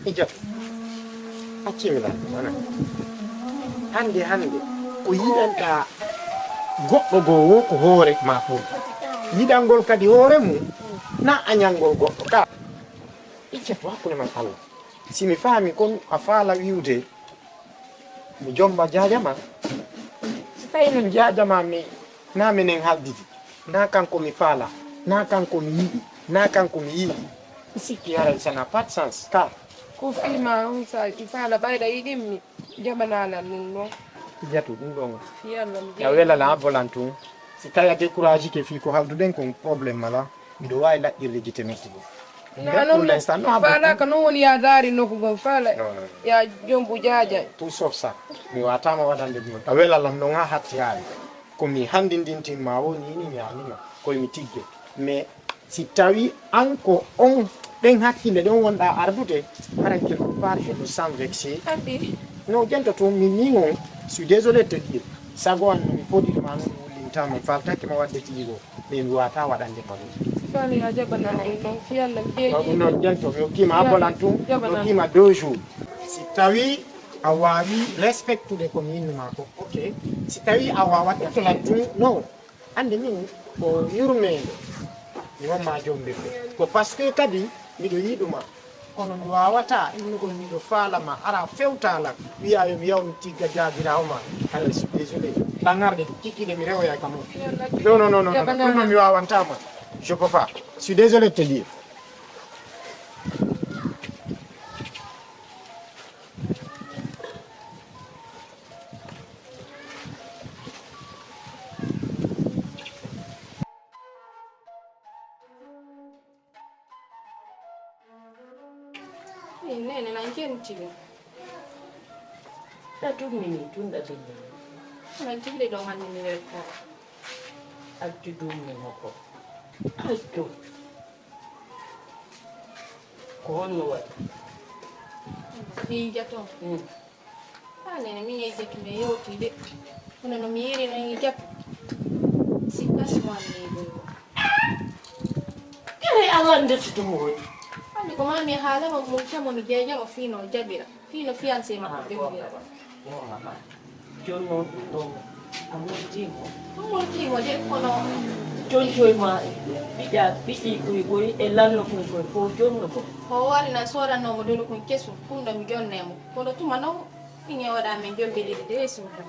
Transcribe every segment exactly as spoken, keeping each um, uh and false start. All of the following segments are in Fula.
Jatu, accimi lan, wona. Hannde, hannde, ko yiɗanta goɗɗo goo wo ko hoore ma pour. Yiɗangol kadi hoore mum, na añangol goɗɗo ka. Iccatu hakkunde man Allah. Si mi faami kon a faala wi'ude, mi jomba jaaja ma. Si tawi min jaaja ma mi, na minen haaldidi, na kanko mi faala, na kanko mi yiɗi, na kanko mi yiɗi. Mi sikki haray ça n'a pas de sens, ka. Ko fii ma on sa mi faala ɓayra yiɗimmi, jaɓanaa lan ɗum ɗon. Jatu, ɗum ɗon. Fii Allah mi a wela la bolan tun. Si tawi a découragike fii ko haalduɗen kon problème mala, miɗo waawi laɓɓirde gite makko goo. Na non, pour l'instant, non, faala ka non woni ya daari nokku goo, faala ya jombu jaaja. Tout sauf ça. Mi waataama waɗande ɗum. A wela lan non haa hatti haali. Ko mi hanndindintin ma woni ni mi haalnima. Koye mi tigge. Mais si tawi an ko on ɗen hakkille ɗon wonɗa ardude, haray quelque part je me sens vexé. Abi. No, jento tun, mi, mi on, je suis désolé de te dire. Sago an no mi fodi ma non mi wullintama, mi faltake ma waɗde tigi goo. Ɓe mi waata waɗande ko ɗum. Fami a jaɓanaa ɗum ɗon, fii Allah mi jeeji. Ɗum noon, jento, mi hokkima a bolan tun, mi hokkima deux jours. Si tawi a waawi respectude ko mi innuma ko, ok. Si tawi a waawat totolan tun, non. Anndi min ko yurmeende, mi wonma jombirde. Ko parce que kadi miɗo yiɗuma. Kono mi waawataa innugol miɗo faalama, ara fewta lan, wi'a yo mi yaw mi tigga jaabiraawo ma. Haray, je suis désolé. Ɗan arde, kikkiɗe mi rewoya ka mum. Non, non, non, non, non. Ɗum non mi waawantama. Je peux pas. Je suis désolé de te dire. Min nene nan jenti ɗum. Ɗa dummini tun ɗa dummini. Nan jilli ɗo hanni mi weltata. Addi dummino ko. Addu. Ko honno waɗi? Miijato. Mm. Haa nene mi yejjatu mi yewti de. Kono no mi yiri no yejjatu. Sikka si mo anni ɗum. Kere Allah ndettude mo woni. Anndi ko maa mi haala mo mum tamo mi jeeja mo fii no jaɓira. Fii no fiancé makko jaɓira. Jooni noon ɗum ɗo a wontii mo. Ɗum wontii mo de kono. Jooni jooni ma ɓiƴƴa ɓiƴƴi koy koy e lanno koy koy fof jonno mo. Ko o wari na soodannoo mo dolu kon kesu ɗum ɗo mi jonnee mo. Kono tuma noon. Min e oɗa min jombiliri de e suudu.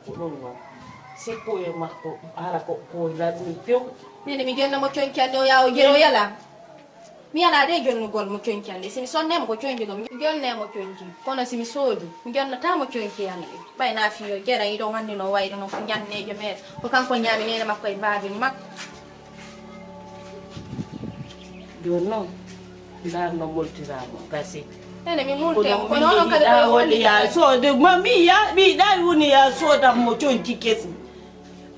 Ko ɗum noon. Sikku e makko hara ko ko laɗmi few. Nene mi jonna mo coñcande o yaa o jero yala. Mi yala de jonnugol mo coñcande si mi sonne mo ko coñcugol mi jonne mo coñci kono si mi soodi mi jonnata mo coñci yande ɓay na fiyo jera iɗo wandi no wayri noon ko jannejo mere ko kanko ñaami nene makko e baabi makko. Jooni noon, ndaar no moltiraama gasi. Ene mi multe mo, kono onon kadi ko woni ya soode ma mi ya mi ɗay woni ya soodam mo conci kesi.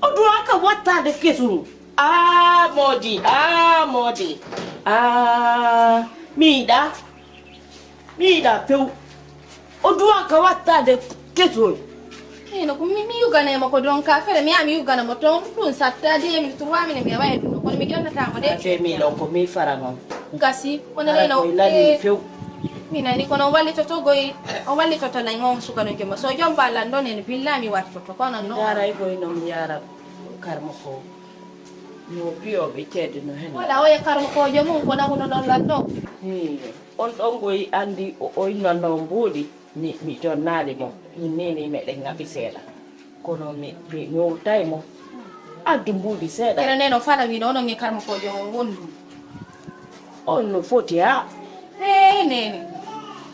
O duwa ka wattaade kesum. Aa moodi, aa moodi. Aa miiɗa. Mi yiɗa few. O duwa ka wattaade kesoy. Ino ko mi mi yugane mo ko donc affaire mi ami yugana mo ton ɗum satta deux mille trois mille mi waye ɗum kono mi jonnata mo de. Deux mille on ko mi fara noon. Gasi kono leno koy lani few. Mi nani kono wallitoto goy o wallitoto lay ngon sukano jomma so jomba lan ɗon en billa mi wattoto kono no. Yaray koy no mi yara karmo ko. No biyoɓe ceede no hen. Wala oye karmo ko jomum ko naguno ɗon lan ɗon. On ɗon ngoy anndi o oynanno mbuuɗi, mi, mi jonnaali mo, min nini meɗen ŋaɓi seeɗa. Kono mi, mi ñowtay mo, addu mbuuɗi seeɗa. Kere neno fala wiino onon e karmo ko jomo wondu. On no foti ha. Hey nene.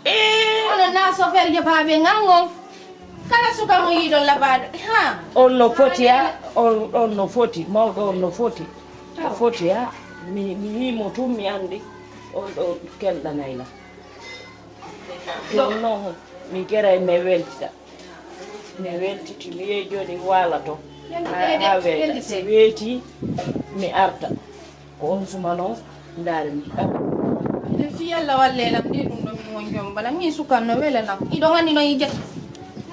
Eh. Onon na sofer je babe ngango. Kala suka mo yiɗon labaɗo. Ha. On no foti ha. On, on no foti. Mawɗo on no foti. O foti ha. Mi, mi yimo tun mi anndi. On ɗo kelɗanayla. Ɗum noon mi geray mi weltita. Mi weltiti mi yehi jooni mi waala to. Ha weeta si weeti mi arta. Ko on suma noon ndaari mi. Nde fii Alla wallee lam de ɗum ɗo min won joom bala min sukan no wela lam. Iɗo anndi no yijata.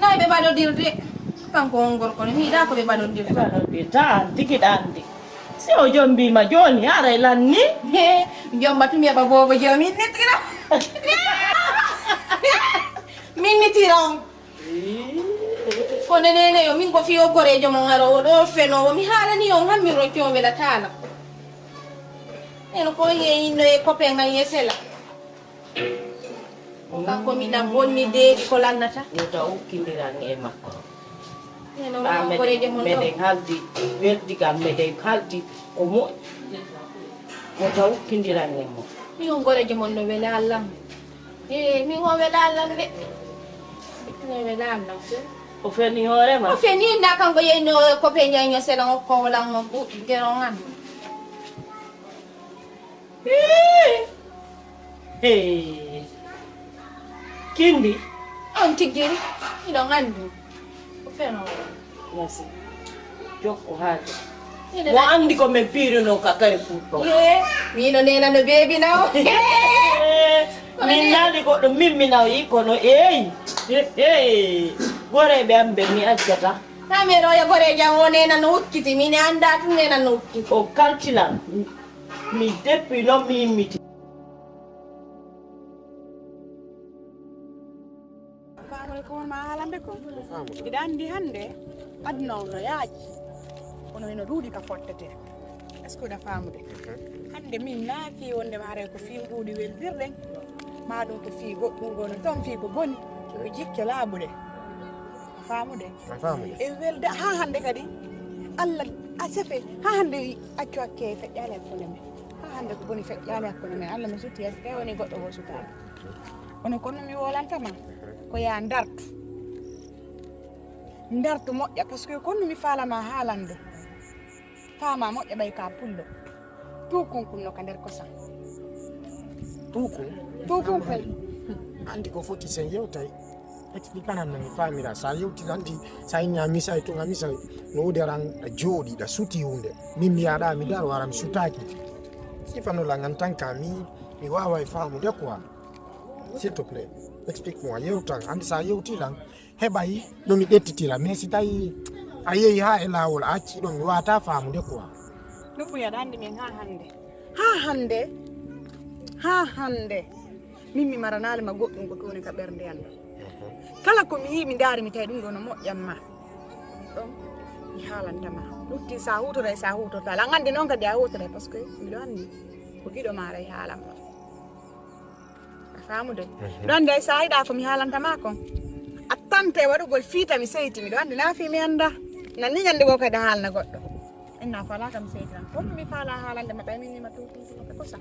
Nayi ɓe mbaɗodirde kanko on gorko no mi yiɗa ko ɓe mbaɗodirta. Ɓe mbaɗodirta an tigi ɗa anndi. Si o jombiima jooni haray lanni. He jomba tumi heɓa boobo joomi nitira. Min mi tira on. Kono nene yo min ko fiyo gorejo mo ngaro o ɗo feno o mi halani on hammi rokki on wela tala. En ko ye inno e kope ngan yesela. Kanko miɗa bonni deeɗi ko lannata. Wota ukkindiran e makko. Eno Ɓaa meɗen, gorejo mon ɗo. Meɗen haldi weldigal meɗen haldi ko moƴƴi. Wota ukkindiran e mo. Min on gorejo mon no wela Allah. Ee, min o wela Allah de. Min o wela Allah. O feni hoore ma? O feni nda kanko yeyno ko pe ñaño sela o ko wala mo ɓuɗi dero ngan. Ee. Ee. Kindi. On tiggiri. Miɗo nganndi. Ko feno. Merci. Jokko haajo. Mo anndi ko min piiruno ka kare fuɗɗo. Ye, miɗo nena no beebi naw. Min nani goɗɗo min mi nawi kono eyi. Eyi. Goreɓe am ɓe mi accata. Tameroya goreja o nena no ukkiti min annda tun nena no ukkiti. O kaltilan mi deppi noon mi immiti. Faamre ko won ma haalande ko? Miɗa anndi hannde aduna on no yaaji. Kono ino ɗuuɗi ka fottete. Est-ce que oɗa faamude? Hannde min naafi wonde ma haray ko fii ɗuuɗi weldirɗen. Ma ɗum ko fii goɗɗum gono toon fii ko boni. Ko jikke laaɓuɗe. A faamude? A faamude. E welde haa hannde kadi Allah a sefe haa hannde accu hakke feƴƴaali hakkunde men. Haa hannde ko boni feƴƴaali hakkunde men. Allah no sutti e woni goɗɗo goo sutaama. Kono kono mi wolantama ko ya ndartu. Ndartu moƴƴa parce que kono mi faalama haalande. Faama moƴƴa ɓay ka pullo. Tuukun kun no ka nder kosan. Tuukun? Tuukun kun. Anndi ko foti sen yewtay. Explique anan no mi faamira. Sa yewti anndi sa ñaa misay tun a misay. No wodi aran a jooɗi ɗa suti hunde. Min mi yaɗa mi daro aran sutaki. Sifano la ngan tan ka mi mi waaway faamude quoi. S'il te plaît, explique moi, yewtan. Anndi sa yewti lan heɓay no mi ƴettitira, mais si tawi a yehi haa e laawol a acci ɗon mi waata faamude quoi. Ɗum ko yaɗa anndi min haa hannde. Haa hannde. Haa hannde. Min mi maranaali ma goɗɗum ko toni ka ɓernde an ɗo. Kala ko mi yii mi ndaari mi tawi ɗum ɗo no moƴƴan ma. Ɗon mi haalanta ma. Lutti sa huutoray sa huutorta. Ala anndi noon kadi a huutoray parce que miɗo anndi ko giɗo ma aray haalan ma. A faamude? Ɗon de sa yiɗa ko mi haalanta ma kon. A tante waɗugol fiita mi seyti miɗo anndi na fii mi annda. Nan ni ñande goo kadi a haalna goɗɗo. Inna faalaka mi seytiran. Kono mi faala haalande ma ɓay min nima tuutuutuno ɓe kosa.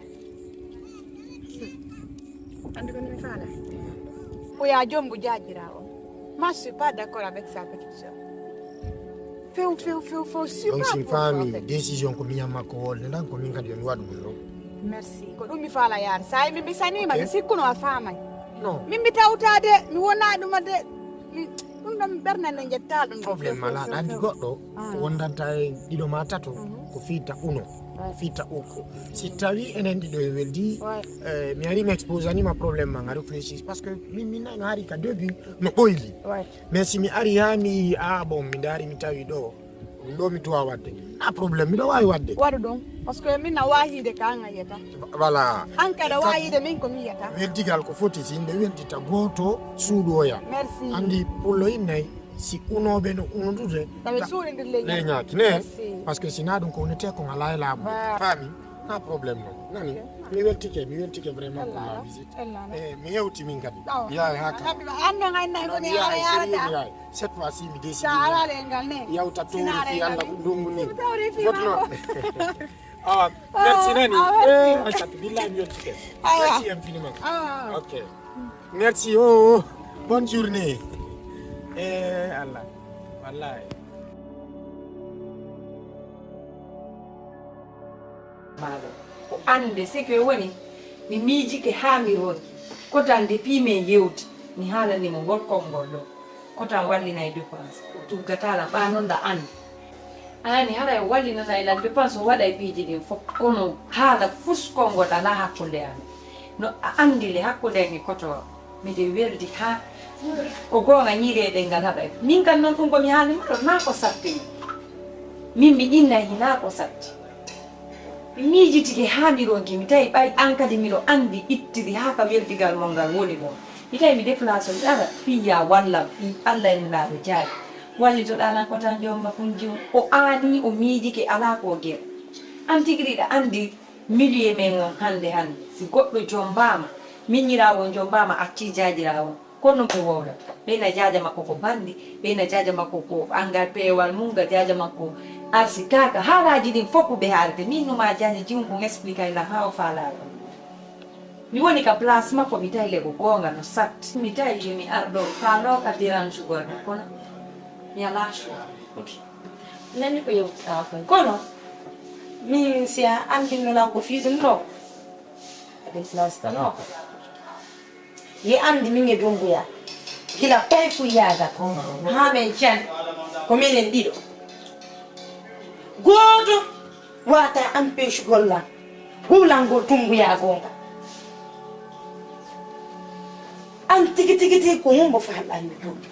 Anndi ko mi faala. Ko ya jombu jaajira on. Ma je suis pas d'accord avec sa petite sœur. Few few few few. Donc si faami décision ko miñam makko wolde ndan ko min kadi yo mi waɗu ɗum ɗo. Merci. Ko ɗum mi faala yaade. Sa yi mi mbisanima mi sikkuno a faamay. Non. Min mi tawtade mi wona ɗuma de. Ɗum ɗon ɓernde nde jetta ɗum. Problème ala aɗa anndi goɗɗo wondanta e ɗiɗo ma tato ko fii ta uno fii ta uko si tawi enen ɗiɗo e weldi. Eh, mi ari mi exposanima problème ma nga réfléchis parce que min min nano hari ka début no ɓoyli. Mais si mi ari ha mi a bon mi ndaari mi tawi ɗo ɗum ɗo mi tuwa wadde na problème miɗo wawi wadde. Waɗu ɗum parce que min na wahide ka an a yiyata. Voilà. An kadi a wahide min ko mi yiyata. Weldigal ko foti si yimɓe weldita gooto suuɗoya. Merci. Anndi pullo innay si unooɓe no unodude tawi suuɗe nder leñaaki ne. Parce que si na ɗum ko unetee ko ngalaa e laamu. Faami na problème non nani. Mi weltike mi weltike vraiment pour la visite. Eh, mi yewti min kadi yaay haka. Anno ngay nay ko mi ara yarata. Cette fois ci mi décidi yawta towri fi Allah ko ndungu ni. Fotno. Awa merci nani. Eh, anchat billahi mi weltike. Merci infiniment. Ok. Merci. Oh, bonne journée. Eh, Allah. Wallahi. Maalo ko annde seke woni mi miijike haa mi ronki kotande piimen yewti mi haalani mo ngol konngol ɗo kotan wallinay dépense o tuggatala ɓa noon ɗa anndi anani haray wallinanay lan dépense o waɗay piiji ɗin fof kono haala fus konngol ala hakkunde amen no a anndi le hakkunde en e koto miɗe weldi haa ko goonga ñiireeɗe ngal haɗay min kan noon ɗum ko mi haalima ɗo naa ko satti min mi innay hinaa ko satti mi miijitike haa mi ronki mi tawi ɓay an kadi miɗo anndi ittiri haa ka weldigal mon ngal woni ɗon Mi tawi mi déplacé mi ara fii ya walla fii Allah e Nulaaɗo Jaajo. Wallitoɗaa lan ko tan jomba kun jom. O aani, o miijike, alaa ko gel. An tigi ɗiɗa anndi milieu men on hannde hannde. Si goɗɗo jombaama, miñiraawo on jombaama, accii jaajiraawo on. Kono mi wowla. Ɓeyna jaaja makko ko bandi, ɓeyna jaaja makko ko angal peewal mum, ga jaaja makko arsi kaaka. Haalaaji ɗin fof ko ɓe haalde. Min numa jaaja jiwum kon expliqué lan haa o faalaa ɗum. Mi woni ka place makko, mi tawi le ko goonga no sat. Mi tawi yo mi ar ɗo, faaloo ka dérange gol ɗum, kono mi alaa choix. Ok. Nani ko yewtuɗaa kon. Kono, min si a anndino lan ko fii ɗum ɗo, a déplacé tanoo ko. Ye anndi min e Jombuya. Gila paykuyaga. Haa men can. Ko minen ɗiɗo. Gooto wata empêche golla. Gulangol Tumbuya gonga. An tigi tigi tigi ko humbo faalɗaa yo jooɗi.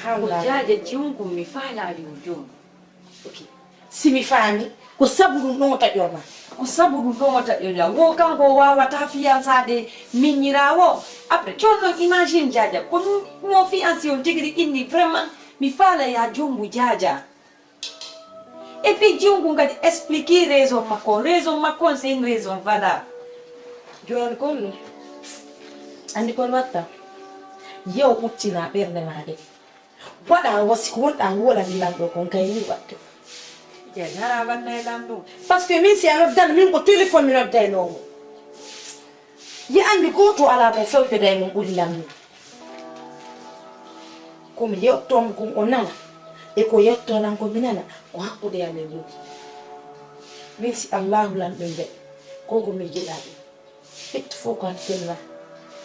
Haa Ko wula. Jaaja jiwgum mi faalaa yo jooɗi. Ok. Si mi faami, ko sabu ɗum ɗon taƴorma. Ko sabu ɗum ɗon o taƴorma. Wo kanko o waawata fiyansaade miñiraawo. Après, coon ɗon imagine jaaja. Ko mo fiyansi on tigi ri inni vraiment, mi faala ya jombu jaaja. Et puis, jiwngu kadi expliquer raison makko. Raison makko, c'est une raison valable. Jooni kon ɗum. Anndi kon watta. Yew ɓuttina ɓernde maa de. Waɗa wasi ko wonɗa wolani lanɗo kon kay ni waɗde. Jaaja hara wanna e lanɗo. Parce que min si a noddan min ko téléphone mi noddaynoomo. Yi anndi gooto alaa mo fewjode e mum ɓuri lanɗo. Ko mi yewtoo mo kon o nana. E ko yewtoo lan ko mi nana. Ko hakkude am e mum. Min si Allaahu lanɗo nde. Ko ko mi jiɗaa ɗum. Ɓetti fof ko hakkille ma.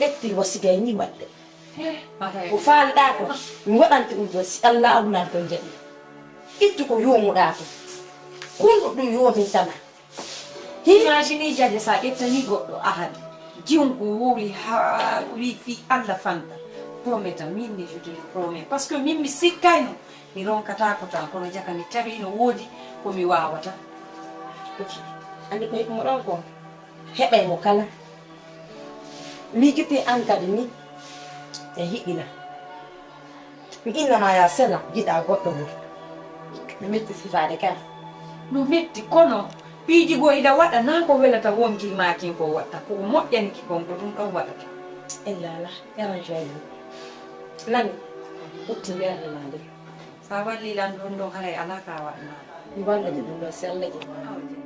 Ɓetti wasigay ni waɗde. Ko faalɗaa ko, mi waɗante ɗum ɗo si Allaahu nan ɗon jaɓi. Ittu ko yoomuɗaa ko. Kunɗo ɗum yoomintama. Hi? Imagine jaaja sa ƴettani goɗɗo ahadi. Jiwgu wowli haa wi fii Allah fanta. Prometa, min ni je te le promets. Parce que min mi sikkayno. Mi ronkata ko tan, kono jaka mi tawi no woodi ko mi waawata. Ok. Anndi ko hikmo ɗon ko? Heɓay mo kala. Miijitee an kadi ni, e hiɗina. Mi innama ya sena, jiɗa goɗɗo mum. Mi metti sifaade ka. No metti, kono piiji goo iɗa waɗa, naa ko welata wonki maakin ko waɗta, ko moƴƴani ki kon, ko ɗum ɗon waɗata. Ella ala, yaran jooni. Nani, ɓutti mberde ma nde. Sa walli lan ɗon ɗon, haray alaa ka waɗnaa. Mi wallete ɗum ɗon, si Allah jaɓi.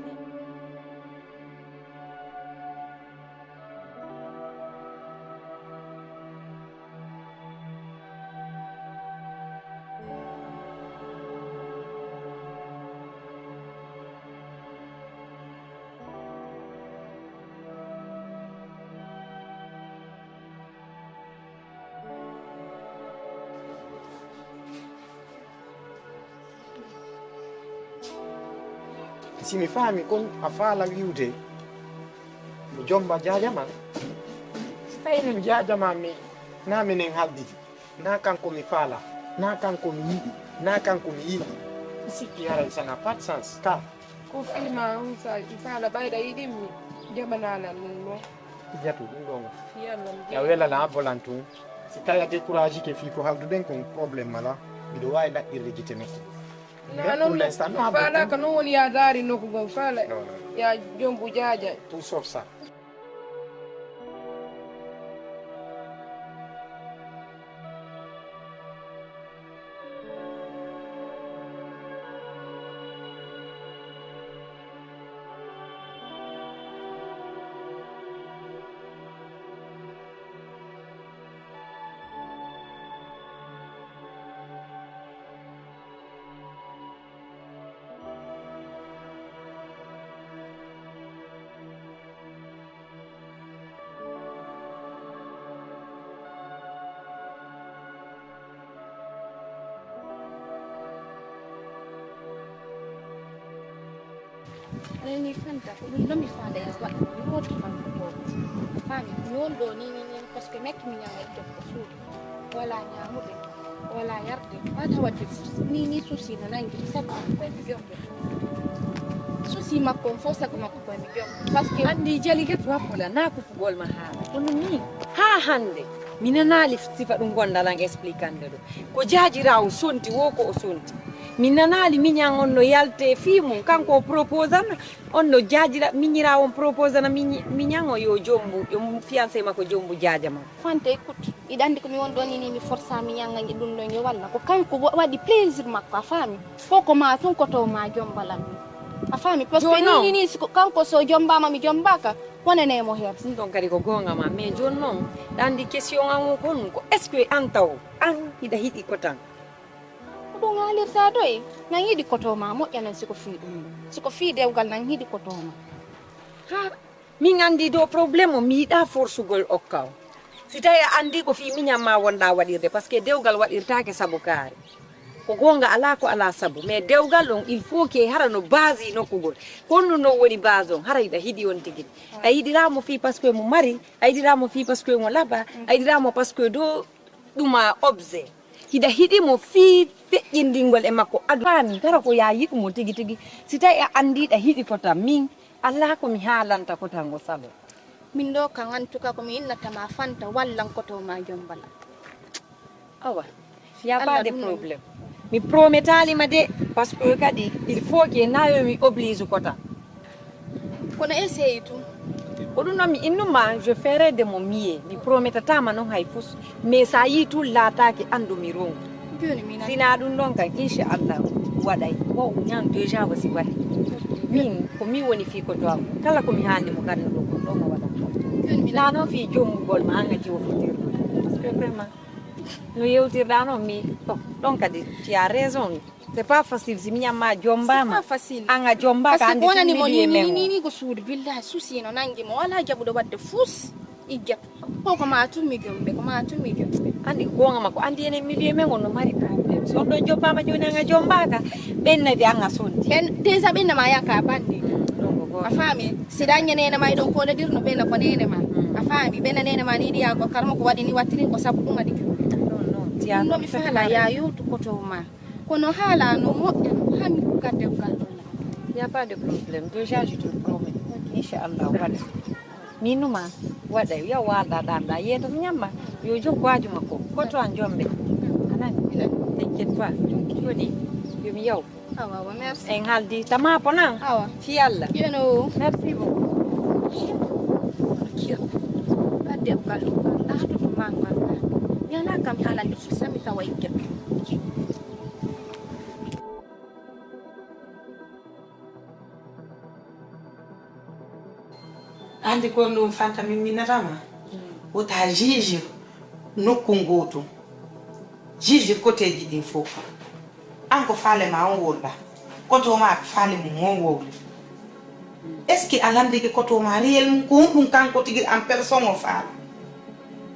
Si mi faami kon a faala wi'ude mi jomba jaaja man. Si tawi min jaaja man mi, naa minen haldidi, naa kanko mi faala, naa kanko mi yiɗi, naa kanko mi yiɗi. Mi sikki haray ça n'a pas de sens. Ka. Ko fii ma on sa mi faala ɓayda yiɗin mi, jaɓanaa lan ɗum ɗo. Jatu ɗum ɗon. Fii Allah mi a welana a bolan tun. Si tawi a découragé ke fii ko halduɗen kon problème mala. Miɗo waawi laɓɓirde gite makko. Na non, pour l'instant, non, faala ka non woni ya daari nokku goo faala. Non, non. Ya jombu jaaja. Tout sauf ça. Nani fanta ko ɗum nomi faada ya waɗa mi wooto fanko ko faami mi won ɗo ni ni ni parce que mekki mi ñaama e tokko suudu wala ñaamude wala yarde wata waɗde fus ni ni susi no nangi sabu koye mi jombe susi makko on fof sabu makko koye mi jombe parce que anndi jali ket wappola na ko fugol ma haala kono ni haa hannde Mi nanaali sifa ɗum gonɗa lan expliquande ɗo. Ko jaajiraawo sonti wo ko o sonti. Mi nanaali miñan on no yalte fii mum. Kanko o proposana on no jaajira miñiraawo on proposana miñi- miñan o yo jombu yo fiancé makko jombu jaaja makko. Fanta, écoute, iɗa anndi ko mi woni ɗon ini mi forsa miñan ngi ɗum ɗon yo walla ko kanko wa- waɗi plaisir makko, a faami? Fof ko ma tun ko to ma jombalan mi, a faami? Parce que Jooni noon. Ni ni si ko- kanko so jombama mi jombaka, wonane mo her. Ɗum ɗon kadi ko goonga ma, mais jooni noon ɗa anndi question an o ko honɗum? Ko est ce que an taw an hiɗa hiɗi kotan? Ko ɗum haalirta doye? Nan yiɗi koto ma moƴƴanan si ko fii ɗum, si ko fii dewgal nan yiɗi koto ma. Ha. Min anndi do problème o mi yiɗa forsugol okka o. Si tawi a anndi ko fii miñan ma wonɗa waɗirde, parce que dewgal waɗirtaake sabu kaari. Ko goonga alaa ko alaa sabu, mais dewgal on il faut que hara no base nokkugol. Ko honɗum non woni base on? Hara hiɗa hiɗi on tigi. A yiɗiraa mo fii parce que mo mari, a yiɗiraa mo fii parce que mo laba, a yiɗiraa mo parce que do ɗum a objet. Hiɗa hiɗi mo fii feƴƴindingol e makko adu. Faami, hara ko ya yiɗu mo tigi tigi. Si tawi a anndi ɗa hiɗi kotan min, alaa ko mi haalanta kotan o salo. Min ɗo kan en tout cas ko mi innata ma Fanta wallan koto ma jombala. Awa, y a pas de problème. Mi prometaali ma de, parce que kadi il faut que na yo mi oblige kotan. Kono essaye tun. Ko ɗum noon mi innuma je ferai de mon mieux, mi prometataama noon hay fus, mais so a yii tun laataaki anndu mi ronku. Jooni min sina ɗum ɗon kan inchallah waɗay. Ko ñan déjà wasi waɗi. Min ko min woni fii ko to am, kala ko mi haandi mo kadi ɗo ko ɗon o waɗa. Jooni min na noon fii jommugol ma an a jiwo fotirɗo, parce que vraiment no yewtirɗa noon mi ɗon kadi tu as raison. C'est pas facile si miñan ma jombama. C'est pas facile. An a jombaka parce que andi wonani mo ni ni ni ko suudu billahi souci no nangi mo wala jabude wadde fus. Ijja. Ko ko ma tummi jombe ko ma tummi jombe. Andi gonga ma ko andi enen milieu men on no mari problème. So do jombama joni an a jombaka. Benna de an a sonti. Ben déjà benna ma yaka bande. A faami si daññe nene ma e ɗon koɗodir no ɓeyna ko nene ma a faami ɓeyna nene ma ni ɗiya ko karma ko waɗi ni wattiri ko sabu ɗum waɗi ɗum ɗo mi faala ya yewtu koto ma kono haala no moƴƴa hami ko gadde ko galɗo la. Y a pas de problème déjà je te promets inchallah waɗa minuma waɗa ya walɗa ɗanɗa yeeto ñamma yo jokku waaju makko koto an jombe anani t'inquiète pas joni yomi yaw Awa, awa, merci. En haldi tama ponan. Awa. Fi Allah. Yeno. Merci beaucoup. Kiya. Adde ko galu. Ahdu to manga. Yana kam halande fu sami tawa ikka. Andi kon ɗum fanta min minnatama wota juge nokku ngotum juge koteji ɗin fof an ko faale ma on wolɗa koto ma ko faale mum on wowli est ce que a landike koto ma réel mum ko honɗum kanko tigi en personne o faala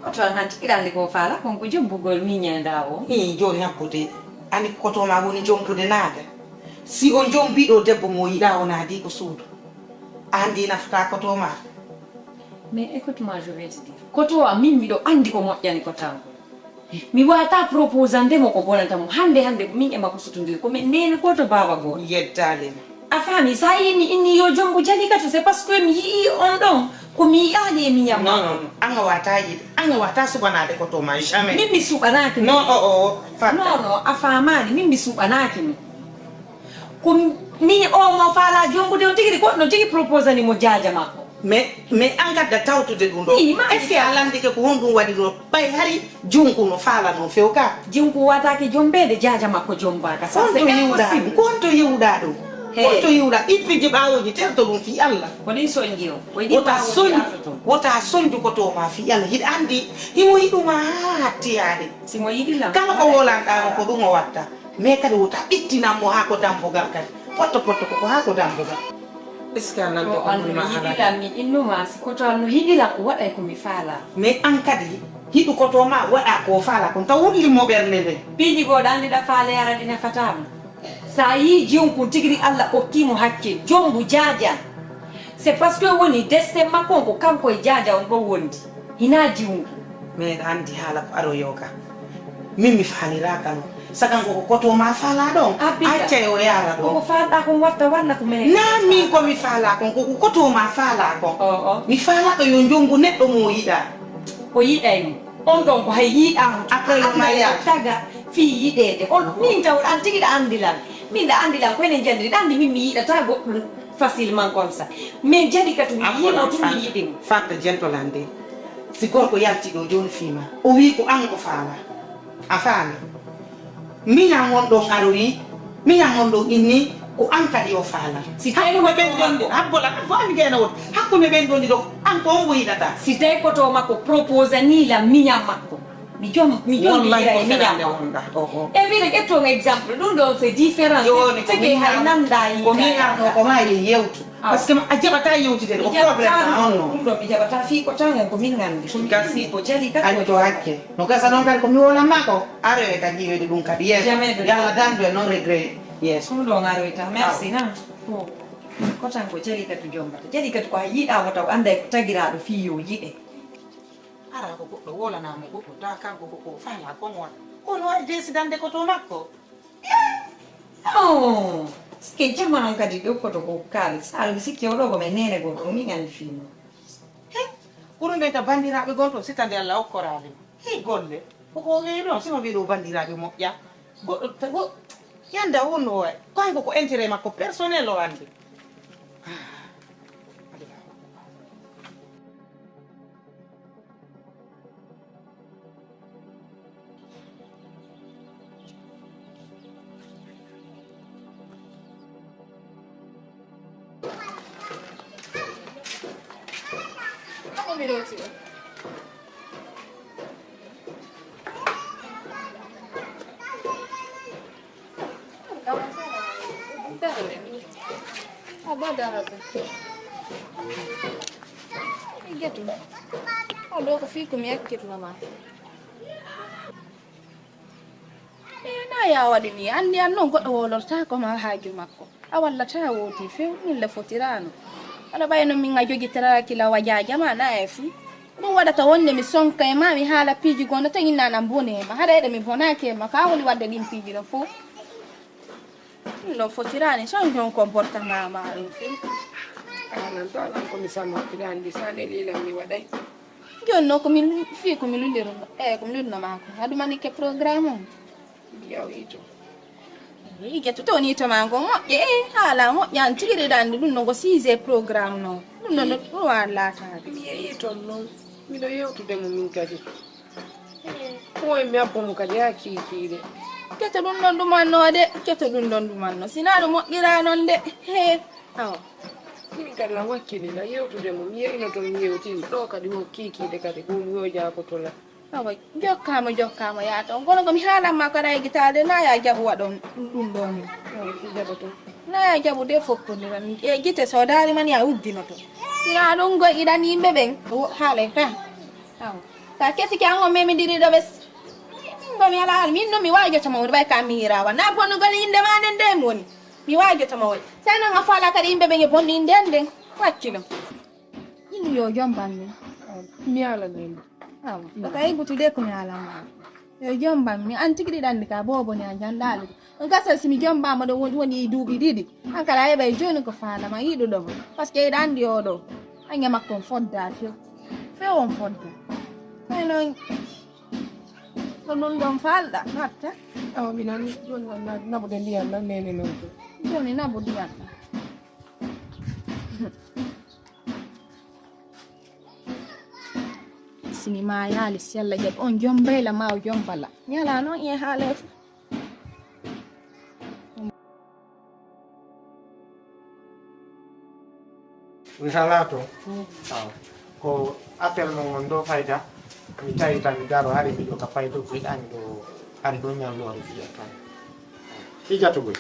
koto an hanti iɗa andi ko faala kon ko jombugol miñenda o i joni hakkude ani koto ma woni jombude naade si o jombiɗo debbo mo yiɗa o naadi ko suudu An di nafata koto ma. Mais écoute moi je vais te dire. Koto a min miɗo andi ko moƴƴani ko tanko. Mi wata proposande mo ko bonanta mo hande hande ko min e makko sotondiri ko min nene goto baba goto. Yeddalima. A faami sa yi mi inni yo jombo jali kato c'est parce que mi yi'i on ɗon ko mi yi'ani e miñam. Non non non. Anga wata yiɗe anga wata suɓanade koto ma jamais. Min mi suɓanaki. Non o o. Fata. Non non a famani min mi suɓanaki mo. Ko min o mo faala jombude on tigi ko no tigi proposani mo jaaja makko. Mais mais an gadda tawtude ɗum ɗo. Est ce que a landike ko honɗum waɗi ɗo ɓay hari junku no faala noon few ka. Junku wataki jombede jaaja makko jombaka. Honto yiwɗa ɗum? Honto yiwɗa ɗum? Honto yiwɗa ippiji ɓawoji terto ɗum fi Allah. Ko ɗin sonji o. Wota sonju wota sonju ko to ma fi Allah hiɗa andi himo yiɗuma ha hattiyade. Simo yiɗi lan. Kala ko wolanɗama ko ɗum o watta. Mais kadi wota ittinan mo haa ko dambugal kadi. Potto potto koko haa ko dambugal. Est ce que a nante ko ɗum ma ala? Hiɗilan mi innuma si koto an no hiɗilan o waɗay ko mi faala. Mais an kadi hiɗu koto ma waɗa ko faala kon taw wulli mo ɓernde nde. Piiji goo ɗan ɗiɗa faale yara ɗi nafatama. Sa yi jiwnkun tigiri Allah okkimo hakke jombu jaajan. C'est parce que woni destin makko on ko kanko e jaaja on ɗon wondi. Hina jiwnkun. Mais anndi haala ko aroyoo ka. Min mi faaliraaka ɗum. Sakan ko ko koto ma faalaa ɗon. Accay o yaara ɗon. Koko faalɗaa kon watta wanna ko mene. Naa min ko mi faalaa kon, ko ko koto ma faalaa kon. Mi faalaaka yo njongu neɗɗo mo o yiɗaa. O yiɗay mo. On ɗon ko hay yiɗaama. Après, on mariage. Taga fii yiɗeede. On min taw an tigi ɗa anndi lan. Min ɗa anndi lan ko enen janniri. Ɗa anndi min mi yiɗata goɗɗum facilement comme ça. Min jadi ka tun yiɗimo tun mi yiɗimo. Fanta jentolande. Si gorko yalti ɗo jooni fii ma. O wii ko an o faala. A faali. Miñan on ɗon arori. Miñan on ɗon inni ko an kadi o faala. Si hakkunde ɓen ɗon ɗi. Habbola. Ko an gena wot. Hakkunde ɓen ɗon ɗi ɗo. An ko on o yiɗata. Si tawi koto makko proposanii lan miñan makko. Mi jom, mi jom mi ira e miñan makko. E mbiɗa ƴettu on exemple. Ɗum ɗon c'est différent. Jooni ko tigi hay nanda yi. Ko miñan ɗo ko ma e yewtu. Parce que a jaɓata yewtidede ko problème ma on non. Ɗum ɗo mi jaɓata fii ko tan ko min nganndi. Ko mi gasi ko jali kadi. Año to hakke. No gasa noon kadi ko mi wolan ma ko. Aroye kadi yiwede ɗum kadi yeeso. Jamais de. Yalla dandu e noon regret yeeso. Ɗum ɗo ngaroyta. Merci na. Ko tan ko jali kadi jombata. Jali kadi ko a yiɗa wota o annda e ko tagiraaɗo fii yo yiɗe. Ara ko goɗɗo wolanaama goɗɗo, tawa kanko ko ko faala kon waɗa. Kono waɗi desidande ko to makko. Oh, sike jama noon kadi ɗo koto ko kaalis. Aɗa mi sikki o ɗo ko men neene goɗɗo, min anndi fii mum. He, ɓuruɗen ka banndiraaɓe gon to, sitande Alla okkoraade. He, golle. Ko ko weyi ɗon, sima ɓee ɗo banndiraaɓe moƴƴa. Goɗɗo, ta-, go-, yannda wonno wayi. Kanko ko intérêt makko personnel o anndi. Ah. Abba darata. Getu. O ɗo ko fii ko mi yakkirno ma. E na ya waɗi mi anndi an noon goɗɗo wolortaako ma haaju makko. A wallata wooti few, min le fotiraano. Aɗa ɓay no min a jogitaraaki la wajaaja ma na e fuu. Ɗum waɗata wonde mi sonka e ma, mi haala piiji gonɗo tan inna nan bone e ma. Haɗa eɗe mi bonaaki e ma, ka woni waɗde ɗin piiji ɗo fof. Ɗum ɗon fotiraani, change on comportement ma ɗum fof. Alan to alan ko mi sanoɗiraani, ɗi sane lilan mi waɗay. Jooni noon ko min fii ko mi lullirno, eyi ko mi lullirno ma ko. Haɗuma nikke programme on. Yaw ito. Ige to toni to ma ngo moƴƴe, e haala moƴƴa an tigi ɗiɗa anndi ɗum no ngo siise programme noon. Ɗum noon ɗum waan laataade. Mi yehi toon noon. Miɗo yewtude mo min kadi. Ko e mi abbo mo kadi haa kiikiiɗe. Keto ɗum ɗon ɗumanno de, keto ɗum ɗon ɗumanno. Sinaa ɗum moƴƴiraa noon de. He, awa. Min kadi lan wakkilina yewtude mo. Mi yehino toon mi yewtino. Ɗo kadi wo kiikiiɗe kadi ko mi wojaa ko tola. Awa, jokkaama, jokkaama, yaa toon. Kono ko mi haalan ma ko aɗa yiɗi taade, na yaa jaɓu waɗon ɗum ɗoo nii. Awa, mi jaɓoto. Na yaa jaɓu de fof ko ndiran. E gite so daari man yaa uddinoto. Sinaa ɗum goy iɗan yimɓe ɓen, wo-, haalay ka. Awa. Ka kettike an on memidiri ɗo ɓes. Ko mi alaa haala, min ɗum mi waajoto mawde, ɓay ka mi yiraawa. Na bonnugol yimɓe ma nden de mi woni. Mi waajoto mawde. Sey non a faala kadi yimɓe ɓen e bonɗi nden nden. Wakkilo. Inu yo jom banmi. Mi ala nani. Awa. Ko tawi gutude ko mi ala ma. Yo jom banmi. An tigi ɗiɗi anndi ka bobo ni a janɗaali. On gasa si mi jom bama ɗo woni, woni duuɓi ɗiɗi. An kala heɓa e jooni ko faala ma yiɗuɗo ma. Parce que iɗa anndi oɗo. Ange makko on fodda few. Few on fodda. Kono non ko ɗum ɗon falɗa watta. Awa mi nani ɗum ɗon na-, naɓude ndiyam ɗam nene non ko. Jooni naɓu ndiyam ɗam. Sini ma yaali si Alla jaɓi on jom mbayla ma o jom bala. Mi alaa noon e haala e fof. Misala to. Aw. Ko appel mon on ɗo fayda. Mi tawi tan mi daro hari miɗo ka faydo ko yiɗani ɗo hari ɗo ñallo hari fiya tan. Ijatu boy.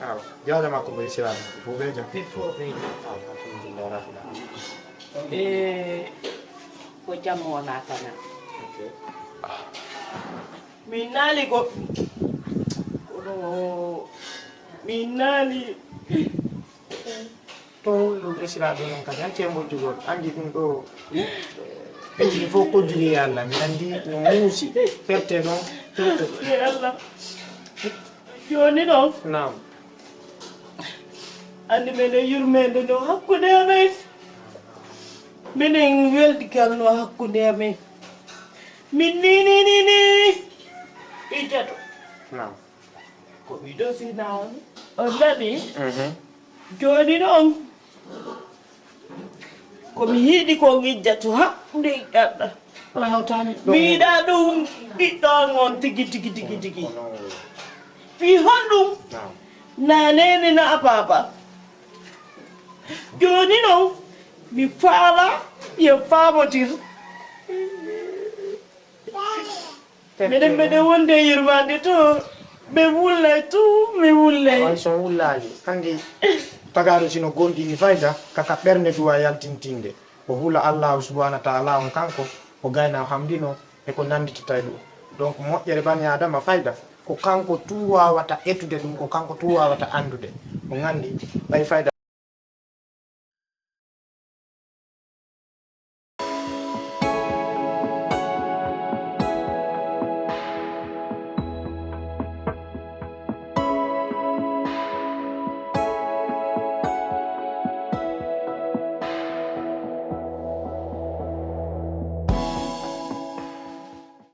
Aw. Jaja makko boy sirani. Fo be jam. Fo be jam. Aw, alhamdulillah rabbil alamin. E ko jammo wona tan. Ok. Min naali goɗɗum. Kono min naali. To ɗum esiraɗo noon kadi, an cembojjugol, anndi ɗum ɗo, eh, ɓe jii fof ko jogii e Allah. Mi anndi no muusi, perte noon, perte. E Allah. Jooni noon. Naam. Anndi menen yurmeende no hakkunde amen. Minen weldigal no hakkunde amen. Min ni ni ni ni. Ijjatu. Naam. Ko mi dosina on. On nani? Mhm. Jooni noon, ko mi yiɗi ko ngijjatu ha nde yiɗɗanɗa. Wala hawtaani. Mi yiɗa ɗum ɓiɗɗo an on tigi, tigi, tigi, tigi. Fii honɗum? Naam. Na neene na baaba. Jooni noon, mi faala yo faamotir. Meɗen, meɗen wonde e yurmaande to. Ɓe wullay tu, mi wullay. Way so wullaali. Anndi tagaaɗo sino goonɗini fayda, kaka ɓernde duwa yaltintinde. O hula Allaahu subhaanahu wa taala on kanko, o gayna o hamdino e ko nannditata e ɗum. Donc, moƴƴere bani Aadama fayda, ko kanko tu waawata etude ɗum, ko kanko tu waawata anndude. O nganndi ɓay fayda.